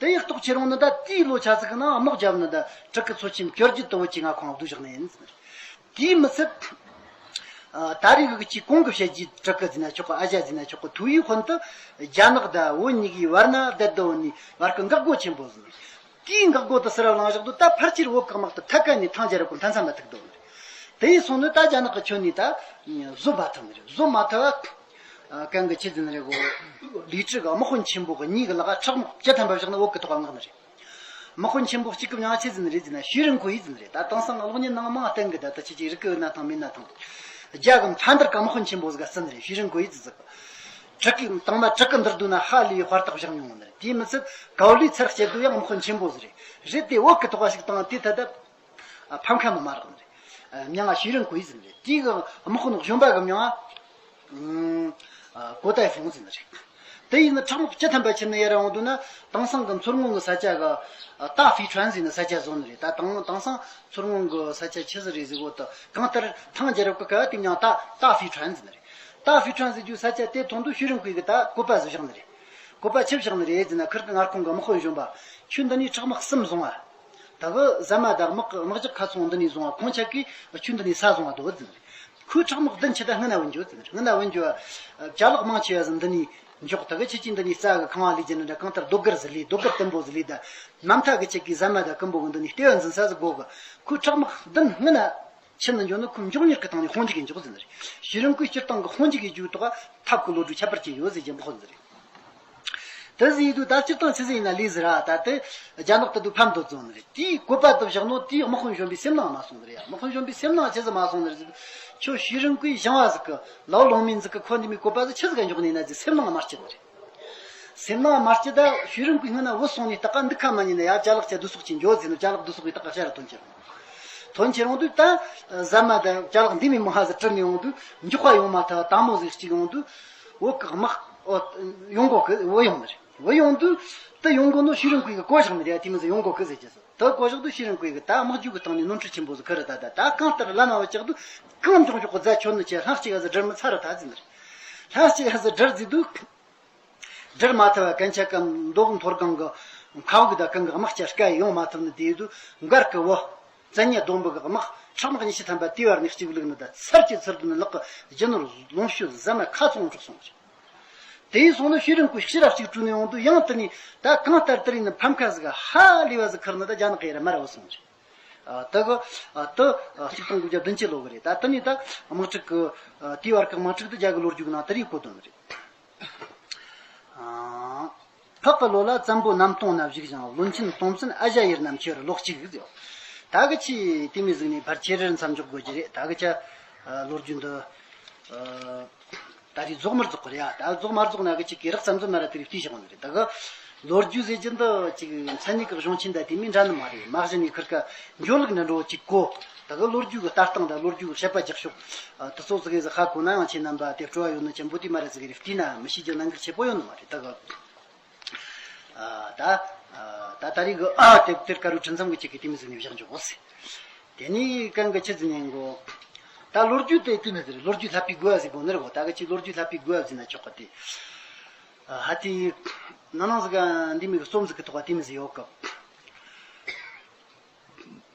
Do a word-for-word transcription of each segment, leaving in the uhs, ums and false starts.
དེ་ཡག་ཐོག་ཆེ་རུང་ནི་ད་དེའི་ལོ་ཆ་ཟིག་གི་ནང་དམག་རྒྱབ་ནི་ད་དྲུ་གུ་ཚོ་ཆེན་བཅོ་བརྒྱད་དུ་བོད་ཀྱི་མངའ་ཁོངས་བསྡུ་བཞག་ནི་ཡིན། དེས་མི་ཚད། ད་རེས་གི་ཆེས་གོང་གི་བཤད་རྒྱུའི་དྲུ་གུ་ཟེར་ན་ཆོག་གི། ཨ་ཞ་ཟེར་ན་ཆོག་གི། ཐུ་བོའི་དཔོན་དུ་རྒྱ་ནག་དང་བོད་གཉིས་ཀྱི་བར་ན་བསྡད་དུ་ནི་བར་གི་འགག་སྒོ་ཆེན་པོ་ཟིན། དེའི་འགག་སྒོ་དུ་སུ་ར་བླངས་བཞག་དུ་ད་ཕལ་ཆེར་བོད་གི་དམག་དུ་ཐད་ཀ་ནས་ཐང་རྒྱལ་རབས་གི་མཐའ་མཚམས་ལ་ཐུག་དོ། དེ་ཡིས་སོང་ནི་ད་རྒྱ་ནག་གི་ཁྱོན་ནས་ད་བཟོ་མ་ཐུབ་ནི་རེད། བཟོ་མ་ཐུབ། གན་གི་ཆི་ཟིན་རེད་གོ། ལི་ཀྲི་གི་དམག་དཔོན་ཆེན་པོ་གི་གཉིས་གི་ལག་ཁྲག་དམག་བཅུ་ཐམ་པ་བཞག་ནི་བོད་གི་ཐོག་མངགས་ནི་རེད། དམག་དཔོན་ཆེན་པོ་གཅིག་གི་མྱིང་ང་ཆི་ཟིན་རེད་ཟེར་ན་ཞུས་རིན་ཀུའེ་ཟིན་རེད། ད་དེང་སང་གློག་བརྙན་ནང་མང་བསྟན་གི། ད་ད་ཆི་ཆི་རི་ཀི་ཡོད་ན་ཐང་མེད་ན་ཐང་། རྒྱ་གི་མཐའ་འདུལ་གི་དམག་དཔོན་ཆེན་པོ་ཟིག་ག་ཟིན་རེད། ཞུས་རིན་ཀུའེ་ཟིག་གི། དྲུ་གུ་དང་མ་དྲུ་གུ་འདིར་བསྡུ་ན་ཧ་ལས་པའི་དཔའ་རྟགས་བཞག་མྱོང་ནི་རེད། དེས་མི་ཚད་གའོ་ལི་ཚར་སྐྱེ་དུ་ཡང་དམག་དཔོན་ཆེན་པོ་ཟིག་རེད། རེད་དེ་བོད་གི་ཐོག་ཞིག་བཏང་དེ་ད་ད། ཕམ་ཁ་མི་མ་རག་ནི་རེད། མྱིང་ང་ཞུས་རིན་ཀུའེ་ཟིན་རེད། དེའི་གི་དམག་དཔོན་གཞོན་པ་གི་མྱིང་ང་གོ་ཏའི་ཧྥུང་ཟེར་ནི་རེད། དེ་ཡིན་ན་ཁྲག་དམག་བཅུ་ཐམ་པ་ཁྱེར་ནས་ཡར་འོང་དུས་ན་དེང་སང་གི་མཚོ་སྔོན་གི་ས་ཆ་གི་ཏཱ་ཧྥི་ཁྲོན་ཟེར་ནི་ས་ཆ་བཟོ་ནི་རེད། ད་དེང་དེང་སང་མཚོ་སྔོན་གི་ས་ཆ་ཆི་ཟིག་རེད་ཟེར་གོ་ད་གང་ལྟར་ཐང་རྒྱལ་རབས་གི་སྐབས་དེ་མྱིང་ཏཱ་ཏཱ་ཧྥི་ཁྲོན་ཟེར་ནི་རེད། ཏཱ་ཧྥི་ཁྲོན་ཟེར་རྒྱུའི་ས་ཆ་དེ་ཐོན་དུས་ཞུས་རིན་ཀུའེ་གི་ད་བཀོད་པ་ཟིག་བཞག་ནི་རེད། བཀོད་པ་ཆི་བཞག་ནི་རེད་ཟེར་ན་ཁིར་གི་སྔར་ཁོང་གི་དམག་དཔོན་གཞོན་པ་ཁྱོད་འདི་ནས་ཁྲག་དམག་གསུམ་བཟུང་བ། ད་གི་ཟ་མ་དང་དམག་དམག་རྒྱག་ཁ་ཚོང་འདི་ནས་བཟུང་བ། ཁོང་ཆ་གིས་ཁྱོད་འདི་ནས་ས་བཟུང་བ་དོ་ཟིན། ཁོས་ཁྲག་དམག་བདུན་ཆི་ད་སྔོན་ན་བུད་འགྱོ་ཟིན། སྔོན་ན་བུད་འགྱོ་བ། ཅ་ལག་མང་ཆེ་བ་ཟིན་འདི་ནས་འཇོག་ད་གི་ཁྱེད་ཀྱིས་འདི་ནས་རྩྭ་གི་ཁང་བ་ལས་ཀྱི་ནི་འདྲ་གང་ལྟར་རྡོ་སྒར་ཟིག་ལས། རྡོ་སྒར་བརྟན་པོ་ཟིག་ལས། ད་མ་མཐའ་གི་ཆེད་ཀྱི་ཟ་མ་དང་ཀུན་པོ་གི་འདི་ནས་ལྟེ་བ་འཛིན་ས་ཟིག་དགོས་གི། ཁོས་ཁྲག་དམག་བདུན་སྔོན་ན་ཕྱིན་ནས་འགྱོ་ནི་ཁོ་མགྱོགས་མྱུར་གི་སྟེང་ནས་དཔུང་འཇུག་གི་འཇོག་ཟིན་རེད། ཞུས་རིན་ཀུའེ་སྤྱིར་བཏང་གི་དཔུང་འཇུག་གི་རྒྱུ་དོག་ཐབས་ཀྱི་བློ་གྲོས་ཁྱད་པར་ཅན་ཡོད་ཟེར་གྱི་འབོད་ཟིན་རེད། དེ་ཟིན་ཡིན་དུས་ད་སྤྱིར་བཏང་ཆི་ཟིག་ཡིན་ན་ལས་ཟེར་ར། ད་དེ་རྒྱ་ནག་ཏུ་དུ་ཕམ་དུ་བརྩོན་རེད། དེའི་བཀོད་པ་དུ་བཞག་ནོ་དེའི་དམག་དཔོན་གཞོན་པའི་སེམས་ནང་མ་སོང་རེད། དམག་དཔོན་གཞོན་པའི་སེམས་ནང་ཆི་ཟིག་མ་སོང་རེད་ཟེར། ཁྱོད་ཞུས་རིན་ཀུའེ་ཞང་བ་ཟིག་གི་ལའོ་ལུང་མིན་ཟིག་གི་ཁོ་འདི་མོའི་བཀོད་པ་ཟིག་ཆི་ཟིག་ག་འཇོག་ནས་ན་ཟེར་སེམས་ནང་མ་སྐྱིད་རེད། སེམས་ནང་མ་སྐྱིད་ད་ཞུས་རིན་ཀུའེ་སྔོན་ན་བུད་སོང་ནས་ད་ག་འདི་ཁ་མ་ཉན་ན་ཡ་ཅ་ལག་ཅ་བསྡུ་གསོག་ཅིག་འགྱོ་ཟེར་ནོ། ཅ་ལག་བསྡུ་གསོག་གི་ད་ག་ཤ་ར་ཐོན་ཁྱེར་ཐོན་ཁྱེར་འོང་དུས་ད་ཟ་མ་ད་ཅ་ལག་འདི་མོའི་མང་ཧ་ཟིག་བྲི་ནས་འོང་དུས་མགྱོགས་པ་ཡོང་མ་ཐག་དྭངས་མོ་ཟིག་གཅིག་འོང་དུས་བོད་གི་དམག་ཨོ་ཡོང་གོ་གི། བུད་ཡོང་ནི་རེད། བུད་ཡོང་དུས་ད་ཡོང་གོ་ནོ་ཞུས་རིན་ཀུའེ་གི་གོ་བཞག་ནི་རེད། དེ་མི་ཟིག་ཡོང་གོ་གི་ཟེར་གྱི་ཟིག་ད་གོ་བཞག་དུས་ཞུས་རིན་ཀུའེ་གི་ད་དམག་རྒྱུད་གི་སྟེང་ནས་ནོར་འཁྲུལ་ཆེན་པོ་ཟིག་ཁུར་རེ་ད་ད་ད་གང་ལྟར་ལམ་མ་བུད་ཅག་དུས་གང་མགྱོགས་མགྱོགས་གི་རྫ་ཆོད་ནི་ཆེ། ལྷན་གཅིག་ག་ཟིག་སྒྲིལ་མི་ཚར་རེ་ད་ཟིན་ནི་རེད། ལྷན་གཅིག་ག་ཟིག་སྒྲིལ་ཟིག་དུས། སྒྲིལ་མ་ཐུབ་པ་གན་ཆ་གམ་མདོ་མཐོ་སྒང་གི་མཁའ་དབུགས་དང་གང་གི་དམག་ཆ་སྐད་ཡོང་མ་ཐུབ་ནི་དེ་དུས་མགར་གི་བུ་བཙན་ཉི་སྡོང་པོ་གི་དམག་ཁྲག་དམག་ཉི་ཤུ་ཐམ་པ་དེའི་བར་ནས་གཅིག་བླུགས་ནི་ད་ཚར་གྱི་ཚུར་དུ་ནི་ལག་གི་རྒྱུ་ནོར་ལོངས་སྤྱོད་ཟ་མ་ཁ་ཚོང་འཕྲོག་སོང་རེད། དེ་ཡིན་སོང་ནི་ཞུས་རིན་ཀུའེ་ཕྱི་ར་གཅིག་བྲོས་ནས་ཡོང་དུས་ཡང་དེ་ནས་ད་གང་ལྟར་དེ་རིང་ནི་ཕམ་ཁ་ཟིག་ཧ་ལས་པ་ཟིག་ཁུར་ནི་ད་རྒྱ་ནག་གི་ཡ་ར་མར་བུད་སོང་རེད། ཨ། དེ་གི་ཨ། དེ་ཨ། གཅིག་སྟོང་དགུ་བརྒྱ་བདུན་ཅུ་ལོ་གི་རེད། ད་དེ་ནས་ད་དམག་འཁྲུག་གི་ཨ། དེའི་བར་གི་དམག་འཁྲུག་དེ་རྒྱ་གི་ལོ་རྒྱུས་གི་ནང་དེ་རིགས་བཀོད་དོན་རེད། ཨ། ཕག་གི་ལོ་ལ་བཙན་པོ་གནམ་སྟོང་ན་བཞུགས་ཤིང་། བློན་ཆེན་སྟོང་བཙན་ཨ་ཞ་ཡུལ་རྣམས་ཁྱེར་ལོ་གཅིག་ཟེར། ད་གི་ཆི་དེ་མོ་ཟིག་ནས་ཕར་ཁྱེར་རེར་མཚམས་འཇོག་དགོས་ཀྱི་རེད། ད་གི་ཆ་ཨ། ལོ་རྒྱུས་འདི་ཨ། ད་རེས་རྫོགས་མར་རྫོགས་གི་རེད་ཡ། ད་རྫོགས་མར་རྫོགས་ན་གི་ཅིག་གི་རགས་ཙམ་ཙམ་མ་ར་དེ་རིགས་བལྟས་བཞག་ནི་རེད། ད་གི་ལོ་རྒྱུས་ཟེར་གྱི་འདི་ཅིག་མཚན་ཉིད་ཀྱི་གཞུང་ཆེན་ད་དེ་མིན་འདྲ་ནི་མ་རེད། མ་གཞི་ནས་ཁིར་ཀ་འགྱོ་ལུགས་འདྲ་འགྲོ་ཅིག་གོ། ད་གི་ལོ་རྒྱུས་ཀྱི་ལྟ་སྟངས་དང་ལོ་རྒྱུས་ཀྱི་བཤད་པ་རྒྱག་ཕྱོགས་དེ་ཚོ་ཟིག་གི་ཟིག་ཧ་གོ་ན་ཡང་ཁྱེད་རྣམ་པ་དེ་སྤྲོ་བ་ཡོད་ནི་ཆེན་པོ་དེ་མ་རེད་ཟིག་གི་རེད། བལྟས་ན་མི་ཤེས་རྒྱུ་གནད་འགག་ཆེ་པོ་ཡོད་ནི་མ་རེད། ད་གི་ད་ད་ད་རེས་གི་ཨ་དེབ་དེར་ཀ་རུ་ཁྲི་འཛོམས་གི་ཅིག་གི་དེ་མོ་ཟིག་ནས་བཞག་འཇོག་གོ་ཟེར། དེ་ནས་གང་གི་ཆི་ཟིག་ནས་གོ། ད་ལོ་རྒྱུས་དེ་དེ་ནས་ཟེར། ལོ་རྒྱུས་བསླབ་པའི་དགོས་པ་ཟིག་གོ་ནི་རེད་གོ། ད་གི་ཅིག་ལོ་རྒྱུས་བསླབ་པའི་དགོས་པ་ཟིག་ན་ཆོག་གི་དེ། ཧ་དེ་ནང་ནང་ཟིག་ག་འདི་མོ་གི་རྩོམ་ཟིག་གི་ཐོག་དེ་མོ་ཟིག་ཡོད་གི།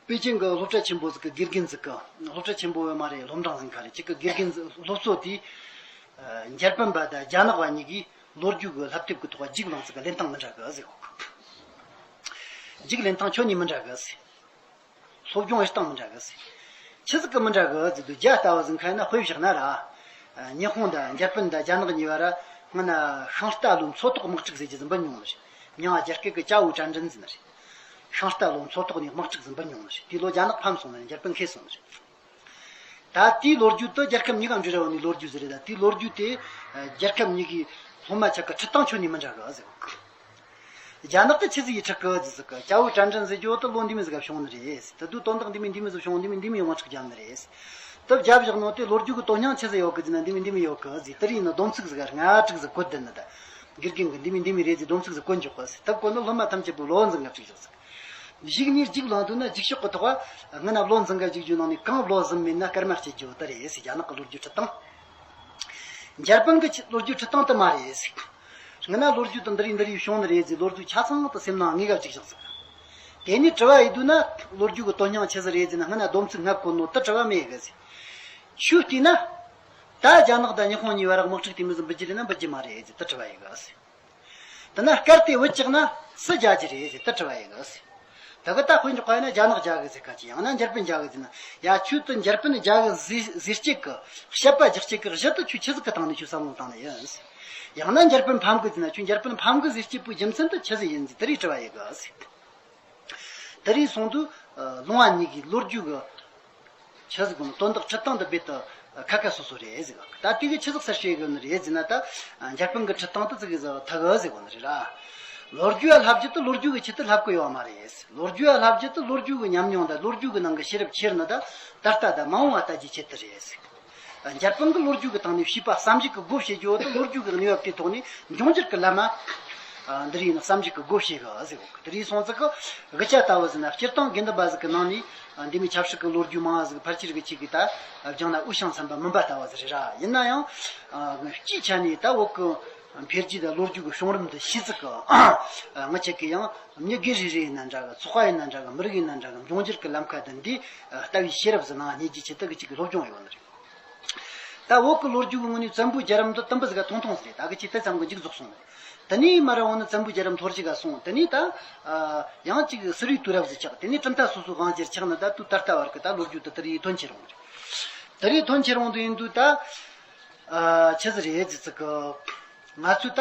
པེ་ཅིང་གི་སློབ་གྲྭ་ཆེན་པོ་ཟིག་གི་དགེ་རྒན་ཟིག་གི། སློབ་གྲྭ་ཆེན་པོ་ཡོད་མ་རེད། སློབ་འབྲིང་ཟིག་ག་རེད། ཅིག་གི་དགེ་རྒན་ཟིག་སློབ་གཙོ་དེས་འཇར་པན་པ་དང་རྒྱ་ནག་པ་གཉིས་ཀྱིས་ལོ་རྒྱུས་ཀྱི་བསླབ་དེབ་ཀྱི་ཐོག་རྒྱུགས་ལངས་ཟིག་གི་ལེན་སྟངས་མི་འདྲ་གི་ཟེར་གོ། རྒྱུགས་ལེན་སྟངས་ཁྱོན་ནས་མི་འདྲ་གི་ཟེར། སློབ་སྦྱོང་བྱེད་སྟངས་མི་འདྲ་གི་ཟེར། ཆི་ཟིག་གི་མི་འདྲ་གི་ཟེར་དུས་རྒྱ་ལྟ་བུ་ཟིག་ཁ་ན་དཔེ་བཞག་ན་ར། ཉི་ཧོང་དང་འཇར་པན་དང་རྒྱ་ནག་གཉིས་བར་སྔ་ན་ཤིང་རྟ་ལོའི་མཚོ་ཐོག་དམག་འཁྲུག་ཟེར་རྒྱུ་ཟིག་འབུད་མྱོང་ནི་རེད། མྱིང་ང་རྒྱ་སྐད་ཀྱི་ཅའོ་ཀྲན་ཀྲན་ཟེར་ནི་རེད། ཤིང་རྟ་ལོའི་མཚོ་ཐོག་ནས་དམག་འཁྲུག་ཟིག་འབུད་མྱོང་ནི་རེད། དེ་ལོ་རྒྱ་ནག་ཕམ་སོང་ནི་རེད། འཇར་པན་ཁེ་སོང་ནི་རེད། ད་དེའི་ལོ་རྒྱུས་དེ་རྒྱལ་ཁབ་གཉིས་ཀ་འབྲེལ་བ་ནི་ལོ་རྒྱུས་ཟིག་རེད། ད་དེའི་ལོ་རྒྱུས་དེ་རྒྱལ་ཁབ་གཉིས་ཀའི་སློབ་མ་ཆ་གི་ཁྲིད་སྟངས་ཁྱོན་ནས་མི་འདྲ་གི་ཟེར། རྒྱ་ནག་ཏུ་ཆི་ཟིག་ཡིས་ཁྲིད་གི་ཟེར་གི། ཅའོ་ཀྲན་ཀྲན་ཟེར་རྒྱུ་དེ་ལོ་འདི་མོ་ཟིག་ག་བྱུང་ནི་རེད། ད་དུས་དོན་དག་འདི་མོ་འདི་མོ་ཟིག་བྱུང་། འདི་མོ་འདི་མོ་ཡོང་བ་ཁྲིད་རྒྱབ་ནི་རེད། ད་རྒྱབ་བཞག་ནོ་དེ་ལོ་རྒྱུས་ཀྱི་དོན་སྙིང་ཆི་ཟིག་ཡོད་གི་ཟེར་ན་འདི་མོ་འདི་མོ་ཡོད་གི་ཟེར། དེ་རིང་ཡིན་ན་སྡོམ་ཚིག་ཟིག་ལྔ་དྲུག་ཟིག་བཀོད་བསྡད་ནི། ད་དགེ་རྒན་གི་འདི་མོ་འདི་མོ་རེད་ཟེར་སྡོམ་ཚིག་ཟིག་བཀོད་འཇོག་གི་ཟེར། ད་བཀོད་ནི་སློབ་མ་ཐམས་ཅད་པོ་བློ་འཛིན་ག་ཁྲིད་བཞག་ཟིག། གཞུག་ནས་རྒྱུགས་ལངས་དུས་ན་རྒྱུགས་ཤོག་གི་ཐོག་སྔ་ན་བློ་འཛིན་ག་རྒྱུགས་རྒྱུ་ནང་ནས་གང་བློ་འཛིན་མེད་ན་སྐར་མ་སྐྱེལ་རྒྱུ་དེ་རེད་ཟེར། རྒྱ་ནག་གི་ལོ་རྒྱུས་ཁྲིད་སྟངས། འཇར་པན་གི་ལོ་རྒྱུས་ཁྲིད་སྟངས་དེ་མ་རེད་ཟེར། སྔ་ན་ལོ་རྒྱུས་དང་འདི་རིགས་འདི་རིགས་བྱུང་ནི་རེད་ཟེར། ལོ་རྒྱུས་ཆ་ཚང་དུ་སེམས་ནང་ངེས་ག་བཅུག་བཞག་ཟེར། དེ་ནས་དྲི་བ་ཡིན་དུས་ན་ལོ་རྒྱུས་ཀྱི་དོན་སྙིང་ཆི་ཟིག་རེད་ཟེར་ན། སྔ་ན་སྡོམ་ཚིག་ལྔ་བཀོད་ནོ་དེ་དྲི་བ་མེད་གི་ཟེར། ཆོས་བལྟས་ན། ད་རྒྱ་ནག་དང་ཉི་ཧོང་གཉིས་བར་དམག་འཁྲུག་དེ་མོ་ཟིག་འབུད་རྒྱུ་རེད་ན་འབུད་རྒྱུ་མ་རེད་ཟེར། དེ་དྲི་བ་ཡིན་གི་ཟེར། དེ་ན་སྐར་དེ་བུད་བཅུག་ན་སུ་རྒྱག་རྒྱུ་རེད་ཟེར། དེ་དྲི་བ་ཡིན་གི་ཟེར། ད་གི་ད་དཔེ་འཇོག་པ་ཡིན་ན་རྒྱ་ནག་རྒྱག་གི་ཟེར་ཁ་ཅིག་ཡང་ན་འཇར་པན་རྒྱག་གི་ཟེར་ན། ཡ་ཁྱོད་དེ་འཇར་པན་རྒྱག་གི་ཟེར་ཟེར་སྐད་གི་བཤད་པ་རྒྱག་སྐད་གི་གཞི་དེ་ཁྱོད་ཆི་ཟིག་གི་སྟེང་ནས་ཁྱོད་བསམ་བློ་བཏང་ནི་ཡིན་ཟེར། ཡང་ན་འཇར་པན་ཕམ་གི་ཟེར་ན། ཁྱོད་འཇར་པན་ཕམ་གི་ཟེར་སྐྱེས་བུའི་རྒྱུ་མཚན་དེ་ཆི་ཟིག་ཡིན་ཟེར། དེ་རིགས་དྲི་བ་ཡིན་གི་ཟེར། དེ་རིགས་སོང་དུས་ལུང་བ་གཉིས་ཀྱི་ལོ་རྒྱུས་ཀྱི་ཆི་ཟིག་གོ་ནོ་དོན་དག་འཁྲིལ་སྟངས་དེ་རྦད་དེ་ཁ་ཁ་སོ་སོ་རེད་ཟེར་གི། ད་དེ་གི་ཆི་ཟིག་གསལ་བཤད་གི་ནི་རེད་ཟེར་ན། ད་འཇར་པན་གི་འཁྲིལ་སྟངས་དེ་ཙི་གི་ཟིག་ཐ་གི་ཟེར་གོ་ནི་རེད་ར། ལོ་རྒྱུས་ལ་བསླབ་རྒྱུ་དེ་ལོ་རྒྱུས་ཀྱི་ཆེད་དུ་བསླབ་གི་ཡོད་མ་རེད། ལོ་རྒྱུས་ལ་བསླབ་རྒྱུ་དེ་ལོ་རྒྱུས་ཀྱི་ཉམས་མྱོང་དང་ལོ་རྒྱུས་ཀྱི་ནང་གི་ཤེས་རབ་ཁྱེར་ནི་དང་ད་ལྟ་དང་མ་འོངས་པ་ལྟ་རྒྱུའི་ཆེད་དུ་རེད་ཟེར། འཇར་པན་གྱི་ལོ་རྒྱུས་ཀྱི་སྟེང་ནས་བྱིས་པ་བསམ་གཞིག་གི་སྒོ་ཕྱེ་རྒྱུ་བོ་དེ་ལོ་རྒྱུས་ཀྱི་གནས་བབ་དེའི་ཐོག་ནས་འབྱུང་འགྱུར་གྱི་ལམ། ཨ། འདི་རིགས་ནི་བསམ་གཞིག་གི་སྒོ་ཕྱེ་གི་ཟེར་གོ། དེ་རིགས་སོང་ཙི་གི་དབུ་ཆ་ལྟ་བུ་ཟེར་ན། སྤྱིར་བཏང་དགེ་འདུན་པ་ཟིག་གི་ནང་ནས་འདི་མོའི་ཆབ་སྲིད་ཀྱི་ལོ་རྒྱུས་མང་བ་ཟིག་ཕལ་ཆེར་གི་ཆེད་ཀྱི་ད་སྦྱང་ན་དབུས་ཤང་ཚན་པ་མིན་པ་ལྟ་བུ་ཟིག་རེད་ར། ཡིན་ན་ཡང་། ཨ། སྤྱིའི་ཆ་ནས་ད་བོད་གི་འཕེལ་རྒྱས་དང་ལོ་རྒྱུས་ཀྱི་བྱུང་རིམ་འདི་ཤེས་ཚིག་གི། ཨ། ང་ཆ་གི་ཡང་མྱི་སྒེར་རེ་རེ་ཡིན་ན་འདྲ་གི། ཚོགས་པ་ཡིན་ན་འདྲ་གི། མི་རིགས་ཡིན་ན་འདྲ་གི། འབྱུང་འགྱུར་གྱི་ལམ་ཁ་འདི་འདི་ལྟ་བུའི་ཤེས་རབ་ཟིག་ནང་སྙེག་རྒྱུའི་ཆེད་དུ་གི་ཅིག་གི་སློབ་སྦྱོང་ཡོད་ནི་རེད། ད་བོད་ཀྱི་ལོ་རྒྱུས་ཀྱི་ངོས་ནས་བཙན་པོའི་རྒྱལ་རབས་འདི་དུམ་བུ་ཟིག་ག་ཐུང་ཐུང་ཟིག་རེད། ད་གི་ཅིག་དེ་ཙམ་གི་མཇུག་རྫོགས་སོང་ནི་རེད། དེ་ནས་མར་འོང་ནི་བཙན་པོའི་རྒྱལ་རབས་འཐོར་རྒྱུ་ག་སོང་། དེ་ནས་ད། ཨ། ཡང་ཅིག་ཟུར་བའི་དུས་རབས་ཟིག་ཆགས། དེ་ནས་གྲུབ་མཐའ་སོ་སོའི་དབང་སྒྱུར་ཆགས་ནི། ད་དུས་ད་ལྟ་བར་གི་ད་ལོ་རྒྱུས་དེ་དེ་རིགས་ཐོན་ཁྱེར་འོང་ནི་རེད། དེ་རིགས་ཐོན་ཁྱེར་འོང་དུས་ཡིན་དུས་ད། ཨ། ཆི་ཟིག་རེད་ཟེར་ཚེ་གི། ང་ཚོས་ད།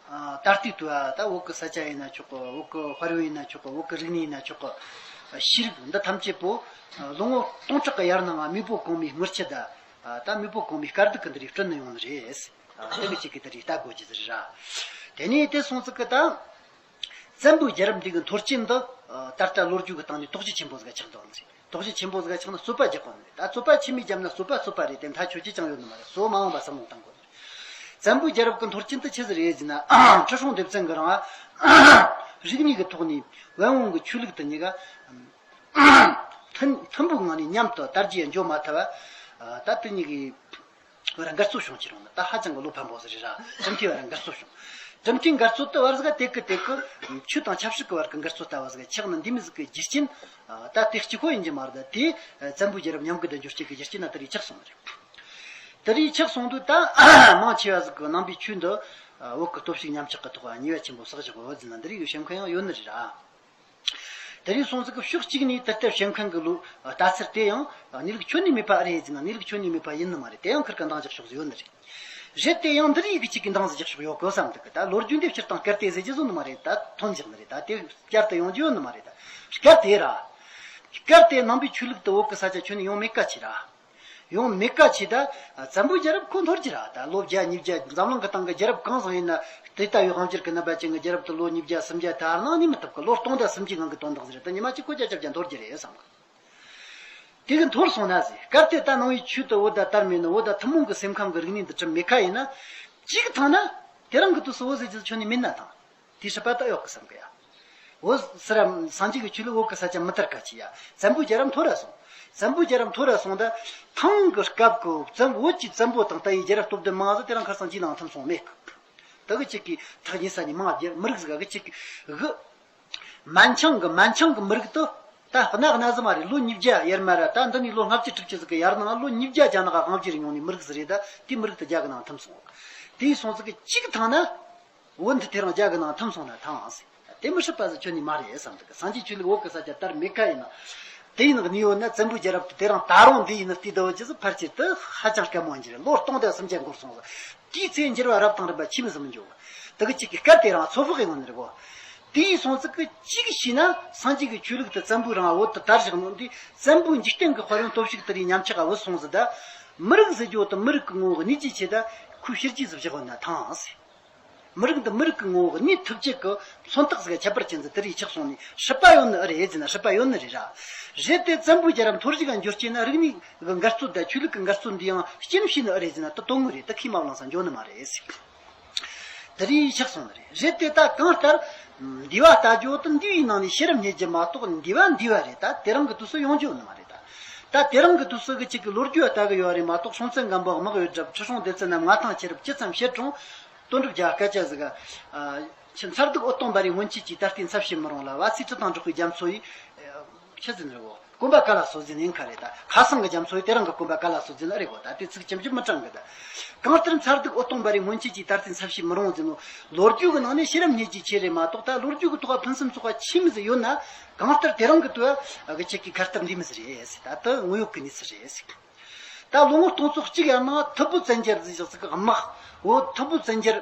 ཨ། ད་ལྟའི་དུས། ཨ། ད་བོད་ཀྱི་ས་ཆ་ཡིན་ན་ཆོག་གི། བོད་ཀྱི་དཔལ་ཡོན་ཡིན་ན་ཆོག་གི། བོད་ཀྱི་རིག་གནས་ཡིན་ན་ཆོག་གི། ཤེས་རིག་འདི་ཐམས་ཅད་པོ། ཨ། ལོ་ངོ་སྟོང་ཕྲག་གི་ཡར་ནང་མེས་པོ་གོང་མའི་དངུལ་ཆུ་དང་། ཨ། ད་མེས་པོ་གོང་མའི་དཀའ་སྡུག་གི་འདི་རིགས་བསྐྲུན་ནས་ཡོང་ནི་རེད། ཨ། དེ་གི་ཅིག་གི་དེ་རིགས་ལྟ་དགོས་རྒྱུ་ཟིག་རེད་ར། དེ་ནས་དེ་སོང་ཙི་གི་ད། བཙན་པོའི་རྒྱལ་རབས་འདི་གི་འཐོར་རྐྱེན་འདི། ཨ། ད་ལྟ་ལོ་རྒྱུས་ཀྱི་སྟེང་ནས་དོགས་གཞི་ཆེན་པོ་ཟིག་ཆགས་འདུག་ཟེར། དོགས་གཞི་ཆེན་པོ་ཟིག་ཆགས་ན་རྩོད་པ་རྒྱག་དགོས་ནི་རེད། ད་རྩོད་པ་ཆི་མོ་བརྒྱབ་ན་རྩོད་པ་རྩོད་པ་རེད་དེ། མཐའ་ཆོད་རྒྱུ་ཅང་ཡོད་ནི་མ་རེད། གཙོ་བོ་མ་འོངས་པ་བསམ་བློ་བཏང་དགོས་ནི་རེད། བཙན་པོའི་རྒྱལ་རབས་ཀྱི་འཐོར་རྐྱེན་དེ་ཆི་ཟིག་རེད་ཟེར་ན། ཁྲི་སྲོང་ལྡེ་བཙན་གྱི་རིང་། རིག་གནས་ཀྱི་ཐོག་ནས་བན་བོན་གྱི་ཆོས་ལུགས་དེ་གཉིས་ཀ་མཐུན་མཐུན་པོའི་ངང་ནས་མཉམ་དུ་དར་རྒྱས་འགྱོ་མ་ཐུབ་པ། ད་དེ་གཉིས་ཀྱི་བར་འགལ་རྩོད་བྱུང་ཁྱེར་འོང་ན། ད་ཧ་ཅང་གི་བློ་ཕམ་པོ་ཟིག་རེད་ར། གྲུབ་མཐའི་བར་འགལ་རྩོད་བྱུང་། གྲུབ་མཐའི་འགལ་རྩོད་དེ་བར་ཟིག་དེ་གི་དེ་གི་ཆོས་དང་ཆབ་སྲིད་ཀྱི་བར་གྱི་འགལ་རྩོད་ལྟ་བུ་ཟིག་ཆགས་ནི་འདི་མོ་ཟིག་གི་རྒྱུ་རྐྱེན། ད་དེ་གཅིག་པོ་ཡིན་གྱི་མ་རེད། ད་དེ་བཙན་པོའི་རྒྱལ་རབས་ཉམས་རྒུད་དུ་འགྱུར་རྒྱུ་གི་རྒྱུ་རྐྱེན་ན་དེ་རིགས་ཆགས་སོང་ནི་རེད། དེ་རིགས་ཆགས་སོང་དུས་ད་མང་ཆེ་བ་ཟིག་གི་ནང་པའི་ཆོས་འདི་བོད་ཀྱི་སྟོབས་ཤུགས་ཉམས་ཆག་གི་ཐོག་ཉེས་པ་ཆེན་པོ་བསགས་བཞག་ཡོད་ཟེར་ན་འདི་རིགས་ཀྱི་བཤད་མཁན་ཡང་ཡོད་ནི་རེད་ར། དེ་རིང་སོང་ཙི་གི་ཕྱོགས་གཅིག་ནས་དེ་ལྟར་བཤད་མཁན་གི་ལོ་ལྟ་ཚུལ་དེ་ཡང་གནས་ལུགས་ཁྱོན་ནས་མེད་པ་རེད་ཟེར་ན། གནས་ལུགས་ཁྱོན་ནས་མེད་པ་ཡིན་ནི་མ་རེད། དེ་ཡང་ཁིར་ག་འདང་རྒྱག་ཕྱོགས་ཡོད་ནི་རེད། རེད་དེ་ཡང་འདི་རིགས་ཀྱི་གཅིག་གི་འདང་ཟིག་རྒྱག་ཕྱོགས་ཡོད་གི་བསམ་འདུག་གི། ད་ལོ་རྒྱུས་འདི་སྤྱིར་བཏང་སྐད་དེ་ཟེར་རྒྱུ་བཟོ་ནི་མ་རེད། ད་ཐོན་འཇགས་ནི་རེད། ད་དེ་བསྐྱར་དུ་ཡོང་རྒྱུ་ཡོད་ནི་མ་རེད། ད་སྐད་དེ་ར། སྐད་དེ་ནང་པའི་ཆོས་ལུགས་དེ་བོད་གི་ས་ཆ་ཁྱོན་ནས་ཡོང་མེད་ཀ་ཆེ་ར། ཡོང་མེད་ཀ་ཆེ། ད་བཙན་པོའི་རྒྱལ་རབས་ཁོ་འཐོར་གྱི་ར། ད་ལོ་བརྒྱ་ཉིས་བརྒྱ་འཛམ་གླིང་གི་སྟེང་གི་རྒྱལ་རབས་གང་ཟིག་ཡིན་ན། དེ་ལྟ་བུའི་དབང་སྒྱུར་གྱི་རྣམ་པ་ཅན་གྱི་རྒྱལ་རབས་དེ་ལོ་ཉིས་བརྒྱ་སུམ་བརྒྱ་དར་ནའང་ནི་མི་ཐུབ་གི། ལོ་སྟོང་དང་སུམ་བརྒྱའི་ནང་གི་དོན་དག་ཟིག་རེད། ད་ཉི་མ་གཅིག་ཁོ་བརྒྱ་ཆ་བརྒྱ་འཐོར་གྱི་རེད་བསམ་གི། དེ་གི་འཐོར་སོང་ན་ཟེར། སྐབས་དེ་ད་ནང་པའི་ཆོས་དེ་བོད་ད་དར་མེད་ནི། བོད་ད་ཐུན་མོང་གི་སེམས་ཁམས་ཀྱི་རིག་གནས་འདི་གྲུབ་མེད་ཁ་ཡིན་ན། གཅིག་ཐང་ན་དེ་རིང་གི་དུས་སུ་བོད་ཟེར་རྒྱུ་ཁྱོན་ནས་མེད་ན་ཐང་། དེའི་སྲིད་པ་ད་ཡོད་གི་བསམ་གི་ཡ། འོ་ཟེར་ར། སངས་རྒྱས་ཀྱི་ཆོས་ལུགས་བོད་ཀྱི་ས་ཆ་མི་དར་ཁ་ཆེ་ཡ། བཙན་པོའི་རྒྱལ་རབས་འཐོར་ར་སོང་། བཙན་པོའི་རྒྱལ་རབས་འཐོར་ར་སོང་། ད་ཐང་གི་སྐབས་ཀྱི་བཙན། བོད་ཀྱི་བཙན་པོ་དང་ལྟ་བུའི་རྒྱལ་རབས་སྟོབས་ལྡན་མང་ཟིག་དེ་རིང་ཁ་སང་ཅིའི་ནང་ཐིམ་སོང་མེད་གི། ད་གི་གཅིག་གིས་ཐག་ཉེ་ས་ནས་མང་བརྒྱབ། མི་རིགས་ཟིག་ག་གི་གཅིག་གིས་གི། མན་ཆང་གི། མན་ཆང་གི་མི་རིགས་དེ་ད་གནའ་གནའ་ཟིག་མ་རེད། ལོ་ཉིས་བརྒྱ་ཡར་མར་ར། ད་འདི་ནས་ལོ་ལྔ་བཅུ་དྲུག་ཅུ་ཟིག་གི་ཡར་ནང་ལོ་ཉིས་བརྒྱ་རྒྱ་ནག་ག་དབང་བསྒྱུར་མྱོང་ནི་མི་རིགས་ཟིག་རེད། ད་དེ་མི་རིགས་དེ་རྒྱ་གི་ནང་ཐིམ་སོང་། དེ་སོང་ཙི་གི་གཅིག་ཐང་ན། བོད་འདི་དེ་རིང་རྒྱ་གི་ནང་ཐིམ་སོང་ན་ཐང་ཟེར། དེ་མི་སྲིད་པ་ཟིག་ཁྱོན་ནས་མ་རེད་བསམ་འདུག། སངས་རྒྱས་ཆོས་ལུགས་བོད་གི་ས་ཆ་དར་མེད་ཁ་ཡིན་ན། དེ་ཡིན་ནི་ཡོད་ན་བཙན་པོའི་རྒྱལ་རབས་དེ་དེ་རིང་ད་རུང་འདི་ཡིན་ན་བལྟས་ད་བོད་ཀྱི་ཕལ་ཆེར་དུ་ཧ་ཅང་དཀའ་མོ་ཡིན་གྱི་རེད། ལོ་སྟོང་དང་སུམ་བརྒྱ་འགོར་སོང་ཟིག། དེའི་ཚེ་འགྱུར་བ་རབ་དང་རིམ་པ་ཆེ་མི་ཟིག་མི་འགྱུར་བ། དེ་གི་གཅིག་གི་སྐབས་དེ་རིང་ཚོད་དཔག་ཡིན་ནི་རེད་གོ། དེ་ཡིན་སོང་ཙི་གི་གཅིག་བྱས་ན་སངས་རྒྱས་ཀྱི་ཆོས་ལུགས་དེ་བཙན་པོའི་རིང་བོད་དུ་དར་བཞག་ནོ་འདི་བཙན་པོའི་འཇིག་རྟེན་གྱི་དཔལ་ཡོན་སྟོབས་ཤུགས་དེ་རིགས་ཉམས་ཆག་ག་བུད་སོང་ཟིག། ད་མི་རིགས་ཟེར་རྒྱུ་དེ་མི་རིགས་ཀྱི་ངོ་བོ་གི་གནས་རྒྱུའི་ཆེད་དུ་ཁོས་ཕྱི་རྒྱལ་ཟིག་བཞག་ཡོད་ན་ཐང་ཟེར། མི་རིགས་འདི་མི་རིགས་ཀྱི་ངོ་བོ་གནས་ཐུབ་ཆེད་ཀྱི་མཚོན་རྟགས་ཟིག་ཁྱད་པར་ཅན་ཟིག་དེ་རིགས་ཆགས་སོང་ནས་སྲིད་པ་ཡོད་ནི་ཨེ་རེད་ཟེར་ན་སྲིད་པ་ཡོད་ནི་རེད་ར། རེད་དེ་བཙན་པོའི་རྒྱལ་རབས་འཐོར་རྒྱུ་ག་འགྱུར་རྐྱེན་ན་རིག་གནས་ཀྱི་འགལ་རྩོད་དང་ཆོས་ལུགས་ཀྱི་འགལ་རྩོད་འདི་ཡང་རྐྱེན་བྱས་ནི་ཨེ་རེད་ཟེར་ན་དེ་དོན་དངོས་རེད། དེ་ཁས་མ་བླངས་ས་འགྱོ་ནི་མ་རེད་ཟེར། དེ་རིགས་ཆགས་སོང་ནི་རེད། རེད་དེ་ད་གང་ལྟར་འདུལ་བ་ལྟ་རྒྱུ་དེ་འདུལ་བའི་ནང་ནས་ཤེས་རབ་རྙེད་རྒྱུ་མ་གཏོགས་འདུལ་བ་འདུལ་བ་རེད། ད་དེ་རིང་གི་དུས་སུ་ཡོང་རྒྱུ་ཡོད་ནི་མ་རེད་ད། ད་དེ་རིང་གི་དུས་སུ་གི་གཅིག་གི་ལོ་རྒྱུས་ལ་ལྟ་གི་ཡོད་རེད་མ་གཏོགས། སྲོང་བཙན་སྒམ་པོ་དམག་ཡོད་གྲབས། ཁྲི་སྲོང་ལྡེ་བཙན་ནམ་མངའ་ཐང་ཆེ་རབས་ཅི་ཙམ་བཤད་རུང་། དོན་གྲུབ་རྒྱལ་བ་སྐད་ཆ་ཟིག་ག་ཆུ་མཚར་སྡུག་འོད་སྟོང་འབར་བའི་སྔོན་ཆད་ཀྱི་ད་ལྟའི་མཚར་བྱེད་མི་རུང་ལ། བ་ཚྭའི་དྲི་དང་འགྲོགས་པའི་རྒྱ་མཚོ་ཡིས། ཆི་ཟིག་འདྲ་བོ། གོམ་པ་ག་ལ་སོ་ཟིན་ཡིན་ཁ་རེད་ད། ཁ་སང་གི་རྒྱ་མཚོ་ཡིས་དེ་རིང་གི་གོམ་པ་ག་ལ་སོ་ཟིན་ཨེ་རེད་གོ། ད་དེ་ཚིག་ཅི་འཇིབ་མི་དྲང་གི་ད། གང་ལྟར་མཚར་སྡུག་འོད་སྟོང་འབར་བའི་སྔོན་ཆད་ཀྱི་ད་ལྟའི་མཚར་བྱེད་མི་རུང་ཟིན་ནོ། ལོ་རྒྱུས་ཀྱི་ནང་ནས་ཤེས་རབ་སྙེད་ཀྱི་ཆེད་རེད་མ་གཏོགས། ད་ལོ་རྒྱུས་ཀྱི་ཐོག་ཕུན་སུམ་ཚོགས་པ་ཆེ་མི་ཟིག་ཡོད་ན། གང་ལྟར་དེ་རིང་གི་དུས་གི་ཆེད་ཀྱི་ཁ་གཏད་འདི་མི་ཟིག་རེད། ད་དུ་དངོས་ཡོད་ཀྱི་གནས་ཚུལ་རེད། ད་ལོ་ངོ་སྟོང་ཚོ་གཅིག་ཡར་ནང་ཐུ་བྷོད་བཙན་རྒྱལ་ཟེར་ཞིག་ཟིག་གི་དམག་འོ་ཐུ་བྷོད་བཙན་རྒྱལ་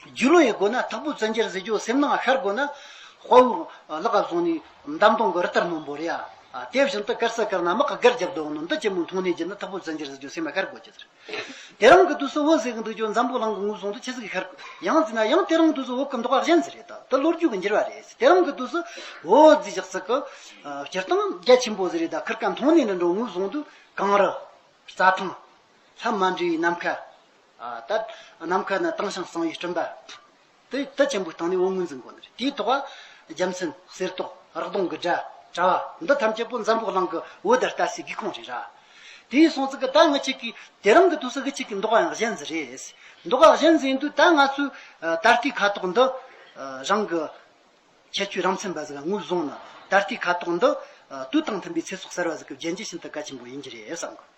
རྒྱུས་ལོན་ཡེད་དགོས་ན། ཐུ་བྷོད་བཙན་རྒྱལ་ཟེར་རྒྱུ་སེམས་ནང་ཤར་དགོས་ན། དཔའ་བོའི་ལག་བཟུང་ནས་འདམ་དོང་གི་རི་ལྟར་རྣོན་པོ་རེད་ཡ། དེ་བཞིན་དུ་དཀར་ས་དཀར་ན་དམག་གི་སྒར་རྒྱབ་དོ་ནོ་འདི་ཅན་མོ་མཐོང་ནས་བརྒྱུད་ན་ཐུ་བྷོད་བཙན་རྒྱལ་ཟེར་རྒྱུ་སེམས་ཤར་དགོས་ཀྱི་ཟེར། དེ་རིང་གི་དུས་སུ་བོད་ཟེར་གི་འདུག་རྒྱུ་འཛམ་བུ་གླིང་གི་ངོས་བཟུང་དུ་ཆི་ཟིག་ཤར་ཡང་ཟེར་ན། ཡང་དེ་རིང་གི་དུས་སུ་བོད་གི་མདོག་གཞན་ཟིག་རེད། ད་དེ་ལོ་རྒྱུས་གི་འགྱུར་བ་རེད། དེ་རིང་གི་དུས་སུ་བོད་ཟེར་ཞིག་ཟིག་གི་སྤྱིར་བཏང་རྒྱ་ཆེན་པོ་ཟིག་རེད། ད་ཁིར་ཀ་མཐོང་ནས་འདྲ་འགྲོ་ངོས་བཟུང་དུས་གངས་རི། རྩྭ་ཐང་། ལྷ་མ་འདྲེས་པའི་ནམ་མཁའ། ཨ། ད་ནམ་མཁའ་ན་དྭངས་ཤིང་གཙང་བའི་སྤྲིན་པ། དེ་དེ་ཆེན་པོའི་སྟེང་ནས་བོད་ངོས་འཛིན་དགོས་ནི་རེད། དེའི་ཐོག་རྒྱལ་མཚན། གསེར་ཏོག་རག་དུང་གི་སྒྲ། དྲ་བ་འདི་ཐམས་ཅད་པོ་འཛམ་བུ་གླིང་གི་བོད་ལ་ལྟ་སའི་སྒེའུ་ཁུང་རེད་ར། དེའི་སོང་ཙི་གི་ད་ང་ཆེ་གི་དེ་རིང་གི་དུས་སུ་གི་ཆེ་གི་མདོག་ཡང་གཞན་ཟིག་རེད། མདོག་གཞན་ཟིག་ཡིན་དུས་ད་ང་ཚོའི་ད་ལྟའི་ཁ་དོག་འདི་རང་གི་ཁྱད་ཆོས་རང་མཚན་པ་ཟིག་ངོས་བཟུང་ན། ད་ལྟའི་ཁ་དོག་འདི་དུས་དང་མཐུན་པའི་ཚེ་སྲོག་གསར་བ་ཟིག་གི་རྒྱན་གྱི་ཤིན་ཏུ་གལ་ཆེན་པོ་ཡིན་གྱི་རེད་བསམ་གི།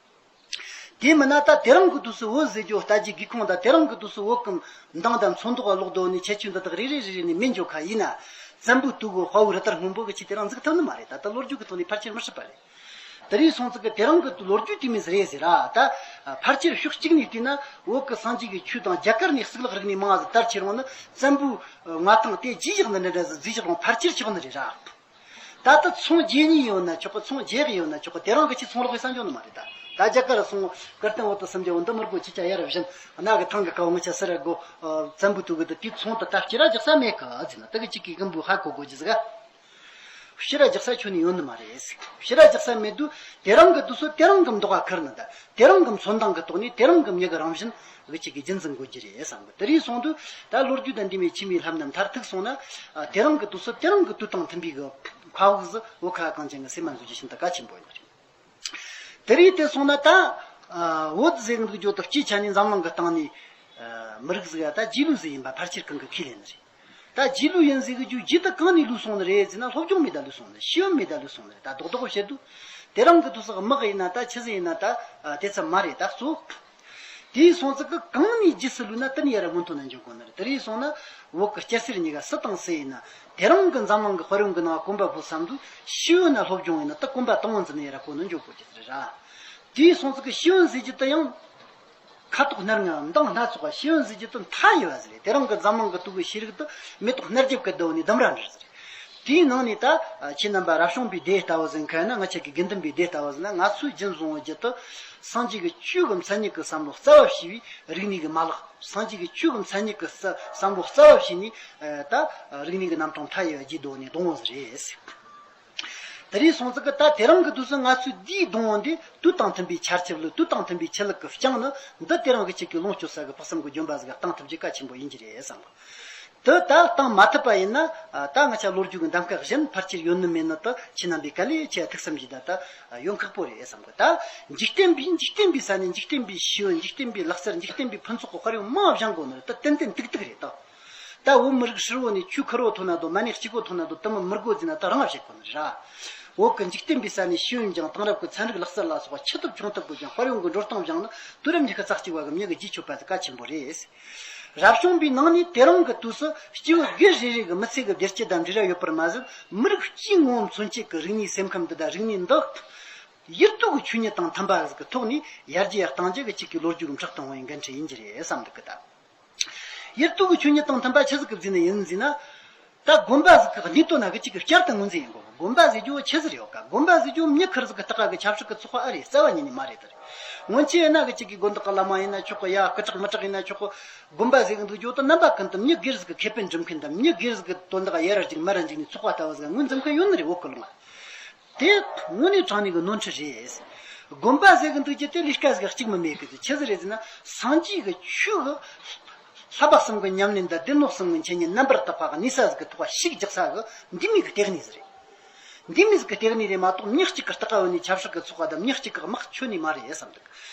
དེ་མིན་ན་ད་དེ་རིང་གི་དུས་སུ་བོད་ཟེར་རྒྱུ་ལྟ་རྒྱུའི་སྒེའུ་ཁུང་དང་། དེ་རིང་གི་དུས་སུ་བོད་ཀྱི་མདངས་དང་ཚོན་མདོག་ལོག་རྡོ་ནས་ཁྱད་ཆོས་འདི་དག་རེ་རེ་རེ་རེ་ནས་མེད་འཇོག་ཁ་ཡིན་ན། བཙན་པོའི་དུས་གི་དཔའ་བོའི་རུ་སྟར་སྔོན་པོ་གི་ཆེད་དེ་རིང་འཛུགས་ཐུབ་ནི་མ་རེད། ད་ལྟ་ལོ་རྒྱུས་ཀྱི་ཐོག་ནས་ཕལ་ཆེར་མི་སྲིད་པ་རེད། དེ་རིང་སོང་ཙི་གི་དེ་རིང་གི་ལོ་རྒྱུས་དེ་མོ་ཟིག་རེད་ཟེར་ར། ད་ཕལ་ཆེར་ཕྱོགས་གཅིག་ནས་བལྟས་ན་བོད་ཀྱི་སངས་རྒྱས་ཀྱི་ཆོས་དང་རྒྱ་གར་ནས་གཙུག་ལག་རིག་གནས་མང་ང་ཟིག་དར་ཁྱེར་འོང་ནི། བཙན་པོའི་མངའ་ཐང་དེ་རྗེས་བཞག་ནི་འདྲ་འདྲ་ཟིག་རྗེས་བཞག་རུང་ཕལ་ཆེར་ཆོག་ནི་རེད་ར། ད་ལྟ་ཚོང་རྒྱག་ནི་ཡོད་ན་ཆོག་གི། ཚོང་རྒྱག་གི་ཡོད་ན་ཆོག་གི། དེ་རིང་གི་ཆེད་ཚོང་ལོག་གི་བསམ་བྱུང་ནི་མ་རེད། ད་ད་རྒྱ་གར་སོང་། ཀིརྟན་འོད་དུ་སུམ་བརྒྱ་འོ་འདི་མི་དགོས། ཁྱེད་ཅག་ཡར་བཞིན་གནའ་གི་ཐང་གི་ཀ་བོ་ང་ཆ་སེ་ར་དགོ། བཙན་པོའི་དུས་གི་དུ་དེའི་ཚོང་དུ་ད་ཕྱི་ར་རྒྱག་ས་མེད་གི་ཟེར་ན། དེ་གི་གཅིག་གི་ཀིམ་པོའི་ཧ་གོ་དགོས་རྒྱུ་ཟིག་ག་ཕྱི་ར་རྒྱག་ས་ཁྱོན་ནས་ཡོད་ནི་མ་རེད། ཕྱི་ར་རྒྱག་ས་མེད་དུས་དེ་རིང་གི་དུས་སུ་དེ་རིང་གི་མདོག་ཁ་ཁུར་ནི་ད། དེ་རིང་གི་མཚོན་མདངས་ཀྱི་ཐོག་ནས་དེ་རིང་གི་མྱི་གི་རང་བཞིན་གི་ཆེད་ཀྱི་རྒྱུན་འཛིན་དགོས་རྒྱུ་རེད་བསམ་གི། དེ་རིང་སོང་དུས་ད་ལོ་རྒྱུས་དང་འདི་མོ་ཆི་མོ་ལྷབ་ན་མཐར་ཐུག་སོང་ན། ཨ། དེ་རིང་གི་དུས་སུ་དེ་རིང་གི་དུས་དང་མཐུན་པའི་གི་མཁའ་དབུགས་ཟིག་བོད་ཁ་གངས་ཅན་གི་སེམས་མ་འཛུལ་རྒྱུ་ཤིན་ཏུ་གལ་ཆེན་པོ་ཡིན་པ་རེད། དེ་རིང་དེ་སོང་ན་ད། ཨ། བོད་ཟེར་གི་འདུག་རྒྱུ་དུ་སྤྱིའི་ཆ་ནས་འཛམ་གླིང་གི་སྟེང་ནས། ཨ། མི་རིགས་ཟིག་ད་རྗེས་ལུས་ཟིག་ཡིན་པ་ཕལ་ཆེར་གང་གི་ཁས་ལེན་ནི་རེད། ད་རྗེས་ལུས་ཡིན་ཟེར་གི་རྒྱུ་རྗེས་དུ་གང་ནས་ལུས་སོང་ནི་རེད་ཟེར་ན། སློབ་སྦྱོང་མེད་ད་ལུས་སོང་ནི་རེད། ཤེས་ཡོན་མེད་ད་ལུས་སོང་ནི་རེད། ད་རྡོག་རྡོག་བཤད་དུས། དེ་རིང་གི་དུས་སུ་དམག་ཡིན་ན་ད་ཆི་ཟིག་ཡིན་ན་ད། ཨ། དེ་ཙམ་མ་རེད། ད་གཙོ། དེའི་སོང་ཙི་གི་གང་ནས་རྗེས་སུ་ལུས་ན་དེ་ནས་ཡར་ར་སྔོན་ཐོན་ན་འཇུག་དགོས་ནི་རེད། དེ་རིང་སོང་ན་བོད་ཀྱི་སྐྱ་སེར་གཉིས་ཀ་སུ་དང་སུ་ཡིན་ན། དེ་རིང་གི་འཛམ་གླིང་གི་དཔལ་ཡོན་གི་ནང་གོམ་པ་སྤོ་བསམ་དུས། ཤེས་ཡོན་ན་སློབ་སྦྱོང་ཡིན་ན་ད་གོམ་པ་དང་པོ་འཛིན་ནས་ཡར་ར་བསྐོ་ནི་འཇུག་དགོས་ཀྱི་རེད་ར། དེའི་སོང་ཙི་གི་ཤེས་ཡོན་ཟེར་རྒྱུ་དེ་ཡང་། ཁ་དོག་སྣར་ངང་མདངས་སྣ་ཚོགས་པ། ཤེས་ཡོན་ཟེར་རྒྱུ་དེ་མཐའ་ཡས་པ་ཟིག་རེད། དེ་རིང་གི་འཛམ་གླིང་གི་དུས་ཀྱི་ཤེས་རིག་དེ་མེ་ཏོག་སྣར་རྒྱབ་ཀྱི་ཟླ་བ་ནས་ལྡུམ་ར་འདྲ་ཟིག་རེད། དེའི་ནང་ནས་ད་ཁྱེད་རྣམ་པ་རབ་བྱུང་པའི་སྡེ་ལྟ་བུ་ཟིག་ཁ་ན། ང་ཆ་གི་དགེ་འདུན་པའི་སྡེ་ལྟ་བུ་ཟིག་ན། ང་ཚོས་རྒྱུན་བཟུང་བའི་རྒྱུད་དུ། སངས་རྒྱས་ཀྱི་ཆོས་ཀྱི་མཚན་ཉིད་ཀྱི་བསམ་བློ་རྩ་བ་བྱས་པའི་རིག་གནས་ཀྱི་མ་ལག་སངས་རྒྱས་ཀྱི་ཆོས་ཀྱི་མཚན་ཉིད་ཀྱི་བསམ་བློ་རྩ་བ་བྱས་ནས། ད་རིག་གནས་ཀྱི་རྣམ་གྲངས་མཐའ་ཡས་པ་རྗེས་ཟློས་ནས་བསྡོམས་པ་ཟིག་རེད། དེ་རིང་སོང་ཙི་གི་ད་དེ་རིང་གི་དུས་སུ་ང་ཚོས་འདིའི་སྡོང་བོ་འདི་དུས་དང་མཐུན་པའི་ཆར་ཆུ་བླུད། དུས་དང་མཐུན་པའི་ཆུ་ལུད་ཀྱིས་བསྐྱངས་ནི་འདི་དེ་རིང་གི་ཆེད་ཀྱི་ལོངས་སྤྱོད་ས་གི་དཔག་བསམ་གྱི་ལྗོན་པ་ཟིག་ག་གཏིང་ཐུབ་རྒྱུ་གལ་ཆེན་པོ་ཡིན་གྱི་རེད་བསམ་གི། དེ་ད་གཏིང་མ་ཐུབ་པ་ཡིན་ན། ད་ང་ཆ་ལོ་རྒྱུས་ཀྱི་འདེམས་ཀ་གཞན་ཕལ་ཆེར་ཡོད་ནི་མེད་ནི་དེ་ཁྱེད་རྣམ་པས་ག་ལེ་ཆེ་ཐུགས་བསམ་གྱིས་ད་ད་ཡོང་ཁག་པོ་རེད་བསམ་གི། ད་འཇིག་རྟེན་པའི་འཇིག་རྟེན་པའི་ས་ནས་འཇིག་རྟེན་པའི་ཤེས་ཡོན། འཇིག་རྟེན་པའི་ལག་རྩལ། འཇིག་རྟེན་པའི་ཕུན་ཚོགས་ཀྱི་དཔལ་ཡོན་མང་བ་སྦྱང་དགོས་ནི་རེད། ད་ཏན་ཏན་ཏིག་ཏིག་རེད་ད། ད་བོད་མི་རིགས་ཧྲིལ་བོ་ནས་ཆོས་ཁེར་བོ་ཐོན་ན་དོ། མ་ཎི་གཅིག་པོ་ཐོན་ན་དོ། དེ་མོ་མི་དགོས་ཟེར་ན་ད་རང་བཤད་དགོས་ནི་རེད། བོད་ཀྱི་འཇིག་རྟེན་པའི་ས་ནས་ཤེས་ཡོན་སྦྱང་། དེང་རབས་ཀྱི་ཚན་རིག་ལག་རྩལ་ལ་སོགས་པ་ཆེ་ཐོབ་ཆུང་ཐོབ་ཀྱི་སྦྱང་། དཔལ་ཡོན་གྱི་འགྲོ་སྟངས་སྦྱང་ནི་དུས་རབས་ཉི་ཤུ་རྩ་གཅིག་པ་གི་མྱི་གི་རྗེས་ཆོད་པ་ཟིག་གལ་ཆེན་པོ་རེད། རབ་བྱུང་པའི་ནང་ནས་དེ་རིང་གི་དུས་སུ་སྐྱེ་བོ་སྒེར་རེ་རེ་གི་མི་ཚེ་གི་བདེ་སྐྱིད་དང་འབྲེལ་བ་ཡོད་པར་མ་ཟད། མི་རིགས་སྤྱིའི་ངོ་བོ་མཚོན་བྱེད་ཀྱི་རིག་གནས་སེམས་ཁམས་འདི་དང་རིག་གནས་འདི། ཡིད་སྡུག་གི་ཆོས་ཉིད་དང་མཐུན་པ་ཟིག་གི་ཐོག་ནས་ཡར་རྒྱས་གཏང་རྒྱུ་གི་ཆེད་ཀྱི་ལོ་རྒྱུས་ཀྱི་འཕྲོ་བརྟན་ཡོང་བའི་འགན་འཁྲི་ཡིན་གྱི་རེད་བསམ་འདུག་གི་ད། ཡིད་སྡུག་གི་ཆོས་ཉིད་དང་མཐུན་པ་ཆི་ཟིག་གི་བརྩིས་ནས་ཡིན་ཟེར་ན། ད་དགོན་པ་ཟིག་གི་སྣེ་སྟོན་ན་གི་གཅིག་གི་བསྐྱར་དུ་ངོས་འཛིན་ཡིན་དགོས། དགོན་པ་ཟེར་རྒྱུ་ཆི་ཟིག་ཡོད་ཀ་དགོན་པ་ཟེར་རྒྱུ་མྱི་ཁེར་ཟིག་གི་ལྟག་ག་གི་ཆབ་སྲིད་ཀྱི་ཚོགས་པ་ཨེ་རེད། རྩ་བ་ཉིད་ནས་མ་རེད་དེ། སྔོན་ཆད་ཡིན་ན་གི་གཅིག་གི་དགོན་བདག་གི་བླ་མ་ཡིན་ན་ཆོག་གི། ཡ་སྐུ་དྲག་མི་དྲག་ཡིན་ན་ཆོག་གི། དགོན་པ་ཟེར་གི་འདུག་རྒྱུ་དེ་རྣམ་པ་ཀུན་ཏུ་མྱི་སྒེར་ཟིག་གི་ཁེ་ཕན་སྒྲུབ་མཁན་དང་། མྱི་སྒེར་ཟིག་གི་དོན་དག་ཡར་ར་འཇུག་མར་ར་འཇུག་ནས་ཚོགས་པ་ལྟ་བུ་ཟིག་ངོས་འཛིན་མཁན་ཡོད་ནི་རེད། བོད་ཀྱི་ལུང་བ། དེ་དངོས་གནས་དྲང་གནས་ཀྱི་ནོར་འཁྲུལ་རེད། དགོན་པ་ཟེར་གི་འདུག་རྒྱུ་དེ་ལས་ཀ་ཟིག་གཅིག་མིན་མེད་གི། དེ་ཆི་ཟིག་རེད་ཟེར་ན། སངས་རྒྱས་ཀྱི་ཆོས་ཀྱི་བསླབ་པ་གསུམ་གྱི་ཉམས་ལེན་དང་སྡེ་སྣོད་གསུམ་གྱི་འཆད་ཉན་རྣམ་པར་དག་པ་གི་གནས་ས་ཟིག་གི་ཐོག་ཞུགས་རྒྱག་ས་གི་འདི་མོ་གི་ལྟེ་གནས་ཟིག་རེད། འདི་མོ་ཟིག་གི་ལྟེ་གནས་རེད་མ་གཏོགས། མྱི་གཅིག་གི་ལྟག་ག་བོ་ནས་ཆབ་སྲིད་ཀྱི་ཚོགས་པ་དང་། མྱི་གཅིག་གི་དམག་ཁྱོན་ནས་མ་རེད་བསམ་འདུག།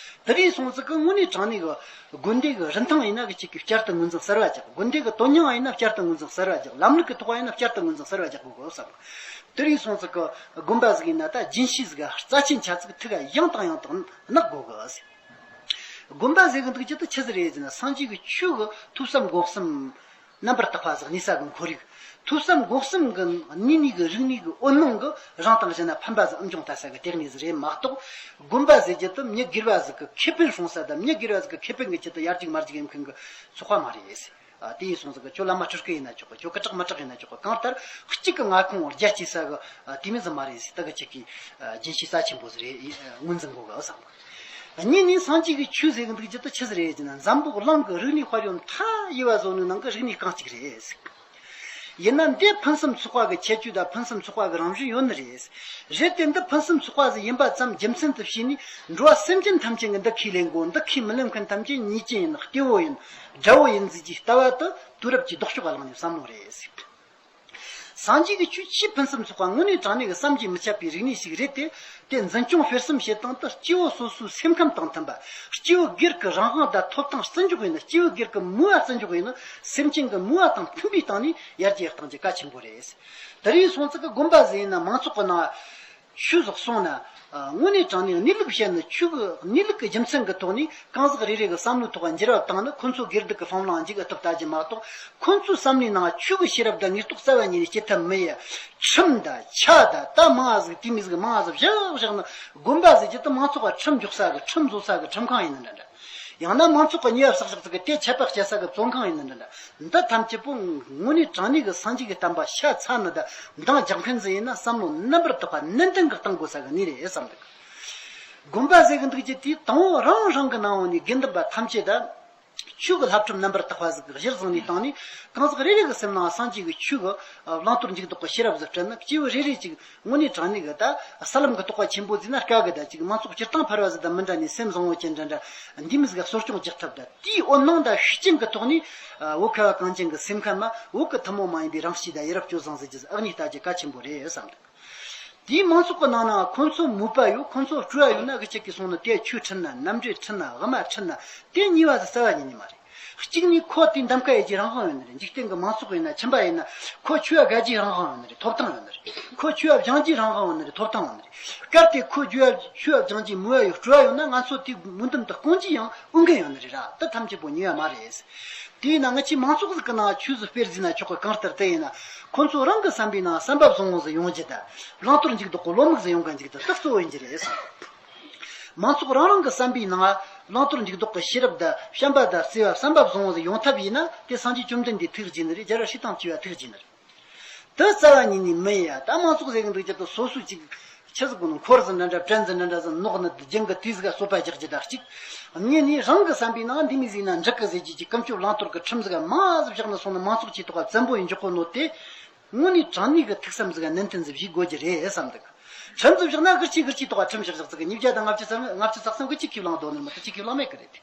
དེ་རིང་སོང་ཙི་གི་དངོས་གནས་དྲང་གནས་གི་དགོན་སྡེ་གི་རིན་ཐང་ཡིན་ན་གི་གཅིག་གི་བསྐྱར་དུ་ངོས་འཛིན་གསར་བ་རྒྱག་དགོན་སྡེ་གི་དོན་སྙིང་ཡིན་ན་བསྐྱར་དུ་ངོས་འཛིན་གསར་བ་རྒྱག་ལམ་ལུགས་ཀྱི་ཐོག་ཡིན་ན་བསྐྱར་དུ་ངོས་འཛིན་གསར་བ་རྒྱག་དགོས་གི་བསམ། དེ་རིང་སོང་ཙི་གི་དགོན་པ་ཟིག་ཡིན་ན་ད་རྒྱུན་ཤེས་ཟིག་རྩ་ཆེན་ཆ་ཙིག་ཐུགས་ཡང་དང་ཡང་དང་བརྣག་དགོས་གི། དགོན་པ་ཟེར་གི་འདུག་རྒྱུ་དེ་ཆི་ཟིག་རེད་ཟེར་ན། སངས་རྒྱས་ཀྱི་ཆོས་ཀྱི་ཐོས་བསམ་སྒོམ་གསུམ་རྣམ་པར་དག་པ་ཟིག་གནས་ས་གི་ཁོར་ཡུག་ཐོས་བསམ་སྒོམ་གསུམ་གྱི་གནས་ནས་གི་རིག་གནས་ཀྱི་འོད་སྣང་གི་རང་དང་གཞན་ན་ཕན་པ་ཟིག་ཨེ་འབྱུང་ལྟ་ས་གི་དེ་གནས་ཟིག་རེད་མ་གཏོགས། དགོན་པ་ཟེར་རྒྱུ་དེ་མྱི་སྒེར་བ་ཟིག་གི་ཁེ་ཕན་སྲུང་ས་དང་མྱི་སྒེར་བ་ཟིག་གི་ཁེ་ཕན་གི་ཆེད་དུ་ཡར་རྒྱུག་མར་རྒྱུག་ཡེད་མཁན་གི་ཚོགས་པ་མ་རེད། ཨ། དེ་ཡིན་སོང་ཙི་གི་ཁྱོད་བླ་མ་སྤྲུལ་སྐུ་ཡིན་ན་ཆོག་གི། ཁྱོད་སྐུ་དྲག་མི་དྲག་ཡིན་ན་ཆོག་གི། གང་ལྟར་གཅིག་གི་མངའ་ཁོངས་རྒྱ་སྐྱེད་ས་གི། ཨ། དེ་མིན་ཟིག་མ་རེད་ཟེར། ད་གི་ཅིག་གི། ཨ། རྒྱུན་ཤེས་རྩ་ཆེན་པོ་ཟིག་རེད། ཨ། ངོས་འཛིན་དགོས་གི་བསམ། གཉིས་ནས་སངས་རྒྱས་ཀྱི་ཆོས་ཟེར་གི་འདུག་རྒྱུ་དེ་ཆི་ཟིག་རེད་ཟེར་ན། འཛམ་བུ་གླིང་གི་རིག་གནས་དཔལ་ཡོན་མཐའ་ཡས་པ་བཟོ་ནི་ནང་གི་རིག་གནས་རྐང་གཅིག་རེད། ཡིན་ན་འདི་ཕུན་སུམ་ཚོགས་པ་གི་ཁྱད་ཆོས་དང་ཕུན་སུམ་ཚོགས་པ་གི་རང་བཞིན་ཡོད་ནི་རེད། རེད་དེ་འདི་ཕུན་སུམ་ཚོགས་པ་ཟིག་ཡིན་པ་ཙམ་རྒྱུ་མཚན་དུ་བྱས་ནས་འགྲོ་བ་སེམས་ཅན་ཐམས་ཅད་ཀྱིས་འདི་ཁས་ལེན་དགོས། འདི་ཁས་མི་ལེན་མཁན་ཐམས་ཅད་ཉེས་ཅན་ཡིན། སྐྱེ་བོ་ཡིན། དགྲ་བོ་ཡིན་ཟེར་གྱི་ལྟ་བ་དེ་དུས་རབས་ཀྱི་ལྡོག་ཕྱོགས་ལ་ལངས་ནས་བསམ་བློ་རེད། སངས་རྒྱས་ཀྱི་ཆོས་ཆེས་ཕུན་སུམ་ཚོགས་པ། དངོས་གནས་དྲང་གནས་ཀྱི་བསམ་གྱིས་མི་ཁྱབ་པའི་རིག་གནས་ཤིག་རེད་དེ། དེ་འཛིན་སྐྱོང་སྤེལ་གསུམ་བྱེད་སྟངས་དེ་སྐྱེ་བོ་སོ་སོའི་སེམས་ཁམས་དང་མཐུན་པ། སྐྱེ་བོ་སྒེར་གྱི་རང་དབང་དང་ཐོབ་ཐང་བརྩི་འཇོག་ཡིན་ན། སྐྱེ་བོ་སྒེར་གྱི་མོས་པ་བརྩི་འཇོག་ཡིན་ན། སེམས་ཅན་གྱི་མོས་པ་དང་མཐུན་པའི་སྟེང་ནས་ཡར་རྒྱས་གཏང་རྒྱུ་གལ་ཆེན་པོ་རེད། དེ་རིང་སོང་ཙི་གི་དགོན་པ་ཟིག་ཡིན་ན་མང་ཚོགས་ཀྱི་ནང་ཆོས་ཟིག་གསུངས་ན། ཨ། དངོས་གནས་དྲང་གནས་གནས་ལུགས་བཤད་ན། ཆོས་ཀྱི་གནས་ལུགས་ཀྱི་རྒྱུ་མཚན་གྱི་ཐོག་ནས་གང་ཟག་རེ་རེ་གི་བསམ་བློའི་ཐོག་འགྱུར་བ་བཏང་ན། ཁོ་ཚོ་སྒེར་སྡུག་གི་ལྷུང་ལངས་འཇུག་ཨེ་ཐུབ་ལྟ་རྒྱུ་མ་གཏོགས། ཁོ་ཚོའི་བསམ་བློའི་ནང་ཆོས་ཀྱི་ཤེས་རབ་དང་ངེས་རྟོགས་རྩ་བ་ཉིད་ནས་སྐྱེ་ཐབས་མི་ཡི། ཁྲིམས་དང་ཆོས་དང་ད་མང་ང་ཟིག་དེ་མོ་ཟིག་མང་ང་ཟིག་བཞག་བཞག་ན། དགོན་པ་ཟེར་རྒྱུ་དེ་མང་ཚོགས་ཀྱི་ཁྲིམས་འཇོག་ས་གི། ཁྲིམས་བཟོ་ས་གི་ཁྲིམས་ཁང་ཡིན་ན་འདྲ་འདྲ། ཡང་ན་མང་ཚོགས་ཀྱི་ཉེས་པ་བསགས་བཞག་ས་གི་དེ་ཆད་པ་གཅོད་ས་གི་བཙོན་ཁང་ཡིན་ན་འདྲ་འདྲ། འདི་ཐམས་ཅད་པོ་དངོས་གནས་དྲང་གནས་ཀྱི་སངས་རྒྱས་ཀྱི་བསྟན་པ་ཤ་ཚ་ནི་དང་འདང་རྒྱག་མཁན་ཟིག་ཡིན་ན། བསམ་བློ་རྣམ་པར་དག་པ་ནན་ཏན་གྱིས་གཏང་དགོས་ས་གི་གནས་རེད་བསམ་འདུག་དགོན་པ་ཟེར་གི་འདུག་རྒྱུ་དེ་དང་པོ་རང་རང་གི་ནང་ནས་དགེ་འདུན་པ་ཐམས་ཅད་དང་ཆོས་ཀྱི་བསླབ་ཁྲིམས་རྣམ་པར་དག་པ་ཟིག་གི་གཞིར་བཟུང་ནས་བཏང་ནས། གང་ཟག་རེ་རེ་གི་སེམས་ནང་སངས་རྒྱས་ཀྱི་ཆོས་ཀྱི་བླང་དོར་འཇུག་ལྡོག་གི་ཤེས་རབ་ཟིག་སྤྲད་ན། སྐྱེ་བོ་རེ་རེ་གཅིག་དངོས་གནས་དྲང་གནས་ཀྱི་ད་ས་ལམ་གྱི་རྟོགས་པ་ཆེན་པོ་ཟིག་ན་དཀའ་གི། ད་ཅིག་མང་ཚོགས་སྤྱིར་བཏང་ཕལ་བ་ཟིག་དང་མི་འདྲ་ནས། སེམས་བཟང་བོ་ཅན་འདྲ་འདྲ་འདི་མོ་ཟིག་ག་གསོ་སྐྱོང་རྒྱག་ཐབས་དང་། དེའི་འོད་སྣང་དང་ཤུགས་རྐྱེན་གྱི་ཐོག་ནས། ཨ། བོད་ཁ་བ་གངས་ཅན་གྱི་སེམས་ཁམས་མ་བོད་ཀྱི་ཐུན་མོང་མ་ཡིན་པའི་རང་གཤིས་དང་ཡ་རབས་སྤྱོད་བཟང་ཟེར་རྒྱུ་ཟིག་ཨ་ནི་ལྟ་རྒྱུ་གལ་ཆེན་པོ་རེད་བསམ་འདུག་དེའི་མང་ཚོགས་ཀྱི་ནང་ན་ཁོ་ཚོ་མོས་པ་ཡོད། ཁོ་ཚོ་སྤྲོ་བ་ཡོད་ན། གི་ཅིག་གིས་སོང་ན་དེ་ཆོས་ཁྲིད་ན། རྣམ་འགྲེལ་ཁྲིད་ན། དབུ་མ་ཁྲིད་ན། དེ་ཉེས་པ་ཟིག་རྩ་བ་ཉིད་ནས་མ་རེད། གཅིག་ནས་ཁོ་དེ་འདེམས་ཀ་ཡེད་རྒྱུའི་རང་དབང་ཡོད་ནི་རེད། འཇིག་རྟེན་གྱི་མང་ཚོགས་ཡིན་ན། ཁྱིམ་པ་ཡིན་ན། ཁོ་ཆོས་པ་དགའ་རྒྱུའི་རང་དབང་ཡོད་ནི་རེད། ཐོབ་ཐང་ཡོད་ནི་རེད། ཁོ་ཆོས་པ་སྦྱང་རྒྱུའི་རང་དབང་ཡོད་ནི་རེད། ཐོབ་ཐང་ཡོད་ནི་རེད། གལ་ཏེ་ཁོ་ཆོས་པ་ཆོས་པ་སྦྱང་རྒྱུའི་མོས་པ་ཡོད། སྤྲོ་བ་ཡོད་ན། ང་ཚོ་དེའི་སྨོན་འདུན་དེ་སྐོང་རྒྱུ་ཡང་འོས་འགན་ཡོད་ནི་རེད་ར། དེ་ཐམས་ཅད་པོ་ཉེས་པ་མ་རེད། དེས་ན་ང་ཆོའི་མང་ཚོགས་ཟིག་གི་ནང་ཆོས་ཟིག་སྤེལ་ཟིན་ན་ཆོག་གི། གང་ལྟར་དེ་ཡིན་ན་ཁོ་ཚོ་རང་གི་བསམ་པའི་ནང་བསམ་པ་བཟང་བོ་ཟིག་ཡོང་རྒྱུ་དང་། བླང་དོར་འཇུག་ལྡོག་གི་བློ་མིག་ཟིག་ཡོང་གི་འཇུག་དང་། དེ་གཙོ་བོ་ཡིན་རྒྱུ་རེད་བསམ། མང་ཚོགས་རང་རང་གི་བསམ་པའི་ནང་བླང་དོར་འཇུག་ལྡོག་གི་ཤེས་རབ་དང་བྱམས་པ་དང་བརྩེ་བ། བསམ་པ་བཟང་བོ་ཟིག་ཡོང་ཐབས་ཡིན་ན། དེ་སངས་རྒྱས་བཅོམ་ལྡན་འདས་ཐུགས་རྗེ་ནི་རེད། རྒྱལ་བ་སྲས་དང་བཅས་པ་ཐུགས་རྗེ་ནི་རེད། དེ་རྩ་བ་ཉིད་ནས་མིན་ཡ། ད་མང་ཚོགས་ཟེར་གི་འདུག་རྒྱུ་དེ་སོ་སོ་ཅིག་ཆི་ཟིག་གོ་ནོ། འཁོར་ཟིག་འདྲ་འདྲ། བྲན་ཟིག་འདྲ་འདྲ་ཟིག་ནོག་ནི་རྒྱུན་གི་དུས་ཟིག་ག་གསོད་པ་རྒྱག་རྒྱུ་དང་གཅིག་གཉིས་ནས་རང་གི་བསམ་པའི་ནང་འདི་མོ་ཟིག་ན་འགྲིག་གི་ཟེར་རྒྱུ་ཅིག་ཀུན་སྤྱོད་བླང་དོར་གི་ཁྲིམས་ཟིག་མང་ཟིག་བཞག་ན། སོང་ན་མང་ཚོགས་ཀྱི་ཐོག་བཙན་པོ་ཡི་འཇོག་གོ་ནོ་དེ། དངོས་གནས་དྲང་གནས་ཀྱི་ཐུགས་བསམ་ཟིག་ནན་ཏན་ཟིག་བཞེས་དགོས་རྒྱུ་རེད་བསམ་འདུག་ཁྲིམས་ཟིག་བཞག་ན་གི་ཅིག་གི་ཅིག་ཐོག་ཁྲིམས་བཞག་བཞག་ཟིག་ཉིས་བརྒྱ་དང་ལྔ་བཅུ་ཙམ། ལྔ་བཅུ་ཙག་ཙམ་གི་ཅིག་ཁས་བླངས་འདོད་ནི་མི་དེ་ཅིག་ཁས་བླངས་མེད་གི་རེད་དེ།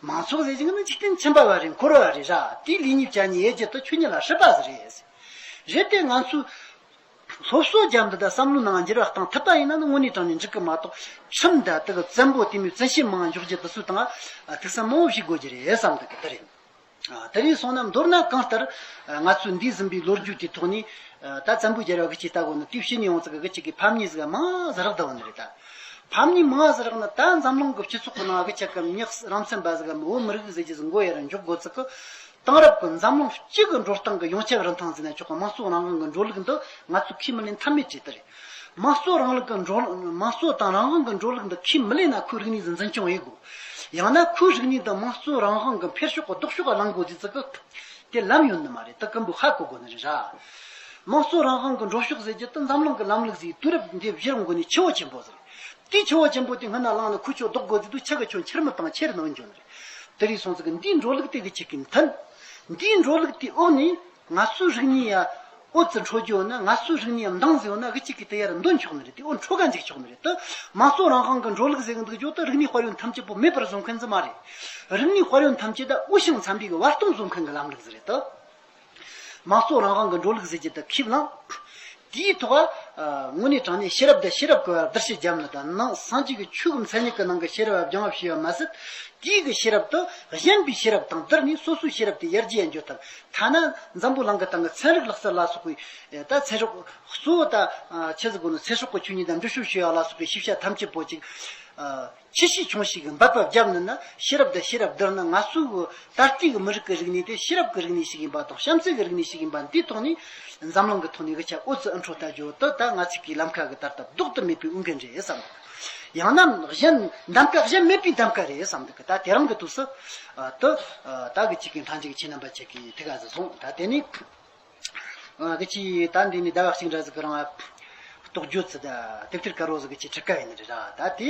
མང་ཚོགས་ཟེར་གྱི་ནི་འཇིག་རྟེན་ཁྱིམ་པ་བ་རེད། འཁོར་བ་རེད་ར། དེའི་ལུས་ཉིད་བཅད་ནས་ཡེ་རྒྱུ་དེ་ཆོས་ཉིད་ལ་སྲིད་པ་ཟིག་རེད། རེད་དེ་ང་ཚོས་སློབ་གསོ་རྒྱབ་འདི་དང་བསམ་བློའི་ནང་འགྱུར་བ་གཏང་ཐུབ་པ་ཡིན་ན་ནི་དངོས་གནས་དྲང་གནས་འགྲིག་གི་མ་གཏོགས། ཁྲིམས་དང་དེ་གི་བཙན་པོ་དེ་མོའི་བཙན་ཤེད་མང་འཇོག་རྒྱུ་དེ་ཚོའི་སྟེང་ཐུགས་བསམ་མང་བོ་བཞེས་དགོས་རྒྱུ་རེད་བསམ་འདུག་གི། དེ་རེད། ཨ། དེ་རིང་སོང་ན་མདོར་ན་གང་ལྟར། ཨ། ང་ཚོའི་འདས་ཟིན་པའི་ལོ་རྒྱུས་དེའི་ཐོག་ནས། ཨ། ད་བཙན་པོའི་རྒྱལ་བ་གི་ཅིག་ལྟ་གོ་ནི་དེའི་ཕྱི་ནས་ཡོང་ཙི་གི་གི་ཅིག་གི་ཕམ་ཉེས་ཟིག་མང་ཟིག་རག་བསྡད་ཡོད་ནི་རེད་ད། ཕམ་ཉེས་མང་ཟིག་རག་ན་ད་འཛམ་གླིང་གི་སྤྱི་ཚོགས་ཀྱི་ནང་གི་ཅིག་གི་མྱི་རང་མཚན་པ་ཟིག་བོད་མི་རིགས་ཟེར་རྒྱུ་ཟིག་མགོ་ཡར་འཇོག་དགོས་ཙི་གི། དེང་རབས་ཀྱི་འཛམ་གླིང་སྤྱི་གི་འགྲོ་སྟངས་ཀྱི་ཡོངས་ཁྱབ་རིན་ཐང་ཟེར་ན་ཆོག་གི། དམངས་གཙོ་རང་དབང་གི་འགྲོ་ལུགས་འདི་ང་ཚོས་ཁས་མི་ལེན་ཐབས་མེད་ཅིག་དེ་རེད། དམངས་གཙོ་རིང་ལུགས་ཀྱི་འགྲོ། དམངས་གཙོ་དང་རང་དབང་གི་འགྲོ་ལུགས་འདི་ཁས་མི་ལེན་ན་ཁོའི་རིག་གནས་འདི་འཛིན་སྐྱོང་ཡེད་དགོས། ཡང་ན་ཁོའི་རིག་གནས་འདི་དམངས་གཙོ་རང་དབང་གི་འཕེལ་ཕྱོགས་ཀྱི་ལྡོག་ཕྱོགས་ལ་ལངས་དགོས་ཟེར་ཙི་གི། དེ་ལམ་ཡོད་ནི་མ་རེད། དེ་ཀུན་པོས་ཧ་གོ་དགོས་ནི་རེད་ར། དམངས་གཙོ་རང་དབང་གི་འགྲོ་ཕྱོགས་ཟེར་རྒྱུ་དེ་འཛམ་གླིང་གི་ལམ་ལུགས་ཟིག་དུས་རབས་འདི་བཞིར་འགོ་ནས་ཆུ་བོ་ཆེན་པོ་ཟིག་རེད། དེའི་ཆུ་བོ་ཆེན་པོ་དེ་སྔོན་ན་ལངས་ནས་ཁོ་ཆུ་ལྡོག་དགོས་ཟེར་དུས་ཆུ་གི་ཁྱོན་ཆེར་མི་བཏང་། ཆེར་ནང་འགྱོ་ནི་རེད། དེ་རིང་སོང་ཙི་གི་འདིའི་འགྲོ་ལུགས་དེ་གི་ཅིག་གི་མཐུན། འདིའི་འགྲོ་ལུགས་དེའི་འོག་ནས་ང་ཚོའི་རིག་གནས་ཡ་འོད་ཙི་འཕྲོ་རྒྱུ་ཡོད་ན། ང་ཚོའི་རིག་གནས་ཡ་མདངས་ཟིག་ཡོད་ན་གི་ཅིག་གི་དེ་ཡར་འདོན་ཆོག་ནི་རེད། དེ་འོད་འཕྲོ་ག་འཇུག་ཆོག་ནི་རེད། དེ་དམངས་གཙོ་རང་དབང་གི་འགྲོ་ལུགས་ཟེར་གི་འདུག་རྒྱུ་དེ་རིག་གནས་དཔལ་ཡོན་ཐམས་ཅད་པོ་མེད་པར་བཟོ་མཁན་ཟིག་མ་རེད། རིག་གནས་དཔལ་ཡོན་ཐམས་ཅད་ད་འོད་ཞིང་འཚམ་པའི་གི་བར་སྟོང་བཟོ་མཁན་གི་ལམ་ལུགས་ཟིག་རེད་དེ། དམངས་གཙོ་རང་དབང་གི་འགྲོ་ལུགས་ཟེར་རྒྱུ་དེ་ཁས་བླངས། དེའི་ཐོག་ཨ་དངོས་གནས་དྲང་གནས་ཤེས་རབ་དང་ཤེས་རབ་ཀྱི་བར་བསྡུར་ཞིབ་བརྒྱབ་ནི་དང་ནང་སངས་རྒྱས་ཀྱི་ཆོས་ཀྱི་མཚན་ཉིད་ཀྱི་ནང་གི་ཤེས་རབ་སྦྱང་བ་བྱས་པ་མ་ཟད། དེའི་གི་ཤེས་རབ་དང་གཞན་པའི་ཤེས་རབ་དང་བསྡུར་ནས་སོ་སོའི་ཤེས་རབ་དེ་ཡར་རྒྱས་འགྱོ་ཐབས། ཐ་ན་འཛམ་བུ་གླིང་གི་སྟེང་གི་ཚན་རིག་ལག་རྩལ་ལ་སོགས་པའི་ད་ཚན་སྲོག་གཙོ་བོ་ད་ཆི་ཟིག་གོ་ནི་ཚེ་སྲོག་གི་ཆོས་ཉིད་དང་འགྲུལ་བཞུད་བྱེད་ཡག་ལ་སོགས་པའི་ཤེས་བྱ་ཐམས་ཅད་པོ་ཅིག་ཆེ་ཤས་ཆུང་ཤས་ཀྱི་འབད་པ་བརྒྱབ་ནི་ན། ཤེས་རབ་དང་ཤེས་རབ་བསྡུར་ན་ང་ཚོའི་གི་ད་ལྟའི་གི་མི་རིགས་ཀྱི་རིག་གནས་དེ་ཤེས་རབ་ཀྱི་རིག་གནས་ཤིག་ཡིན་པ་དང་། བྱམས་བརྩེ་གི་རིག་གནས་ཤིག་ཡིན་པ་འདིའི་ཐོག་ནས་འཛམ་གླིང་གི་ཐོག་ནས་གི་ཆ་ཨོ་ཙི་ཨ་འཕྲོ་ལྟ་རྒྱུ་དེ་ད་ང་ཚོའི་གི་ལམ་ཁ་གི་ད་ལྟ་ལྡོག་ཏུ་མེད་པའི་འོས་འགན་རེད་བསམ་འདུག་ཡང་ན་གཞན་གདམ་ཀ་གཞན་མེད་པའི་གདམ་ཀ་རེད་བསམ་འདུག་ད་དེ་རིང་གི་དུས་སུ་དེ་ད་གི་ཅིག་གི་མཐའ་མཇུག་གི་ཁྱེད་རྣམ་པ་ཆ་གི་ཐུགས་ཁ་ཟིག་སོང་། ད་དེ་ནས། ཨ་གི་ཅི་ད་འདི་ནི་ཟླ་བ་གཅིག་འདྲ་ཟིག་གི་རིང་ཨ་རྟོགས་བརྗོད་ཚུལ་ད་དེབ་ཐེར་དཀར་པོ་ཟིག་གི་ཅི་ཁྲིད་ཀ་ཡིན་ནི་རེད་ར། ད་དེ་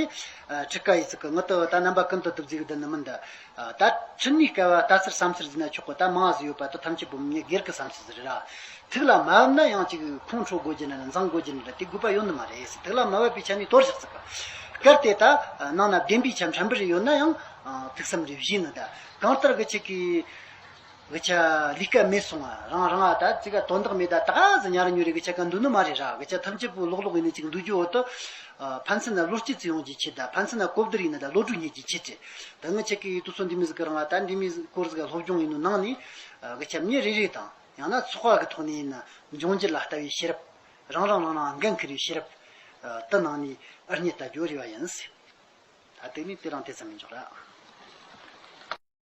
ཨ་ཁྲིད་ཀ་ཡི་ཚིག་གི་ངི་ཏི་ད་རྣམ་པ་ཀུན་ཏུ་སྡུག་ཟིག་གི་འདི་ནི་མིན་ད། ཨ་ད་ཁྲིད་ནི་དཀའ་བ་ལྟ་ཚུལ་བསམ་ཚུལ་ཟིན་ན་ཆོག་གི། ད་མང་ཟིག་ཡོད་པ་ད་ཐམས་ཅད་པོ་མི་སྒེར་གི་བསམ་ཚུལ་ཟིག་རེད་ར། ཐུགས་ལ་མ་བབས་ན་ཡང་ཅིག་ཁོང་ཁྲོ་དགོས་རྒྱུ་ན་འཛིང་དགོས་རྒྱུ་ན་དེ་དགོས་པ་ཡོད་ནི་མ་རེད། ཐུགས་ལ་མ་བབས་པའི་ཆ་ནས་དོར་བཞག་ཚུལ་གི་སྐབས་དེ་ད་ནང་ན་བདེན་པའི་ཆ་ཕྲན་བུ་རེ་ཡོད་ན་ཡང་ཐུགས་བསམ་རེ་བཞེས་ནི་ད། གང་ལྟར་གི་ཅིག་གི་གི་ཆ་ལས་ཀ་མེད་སོང་ང་རང་རང་ཨ་ད་ཅིག་ག་དོན་དག་མེད་ད་ད་ག་ཟི་ཉར་ཉོ་རེ་གི་ཆ་ག་འདུག་ནི་མ་རེད་ར། གི་ཆ་ཐམས་ཅད་པོ་ལོག་ལོག་ཡིན་ནི་ཅིག་འདུག་རྒྱུ་འོ་ཏོ། ཕན་ཚུན་ན་བློ་སྐྱེད་ཚུལ་ཡོང་རྒྱུའི་ཆེད་ད། ཕན་ཚུན་ན་གོ་བསྡུར་ཡིན་ན་ད་བློ་གྲོས་རྙེད་རྒྱུའི་ཆེད་ཅེ། ད་ངི་ཆ་གི་དུས་ཚོད་འདི་མི་ཟིག་གི་རང་ཨ་ད་འདི་མི་སྐོར་ཟིག་ག་སློབ་སྦྱོང་ཡིན་ནོ་ནང་ནས་གི་ཆ་མི་རེ་རེ་དང་ཡང་ན་ཚོགས་པ་གི་ཐོག་ནས་ཡིན་ན་འབྱུང་འགྱུར་ལ་ལྟ་བའི་ཤེས་རབ། རང་རང་རང་རང་འགན་འཁུར་བའི་ཤེས་རབ་དེ་ནང་ནས་ཨར་རྙེད་ལྟ་རྒྱུ་རེ་བ་ཡིན་ཟེར། ད་དེ་ནས་དེ་རང་དེ་ཙམ་ཡིན་ཆོག་ར།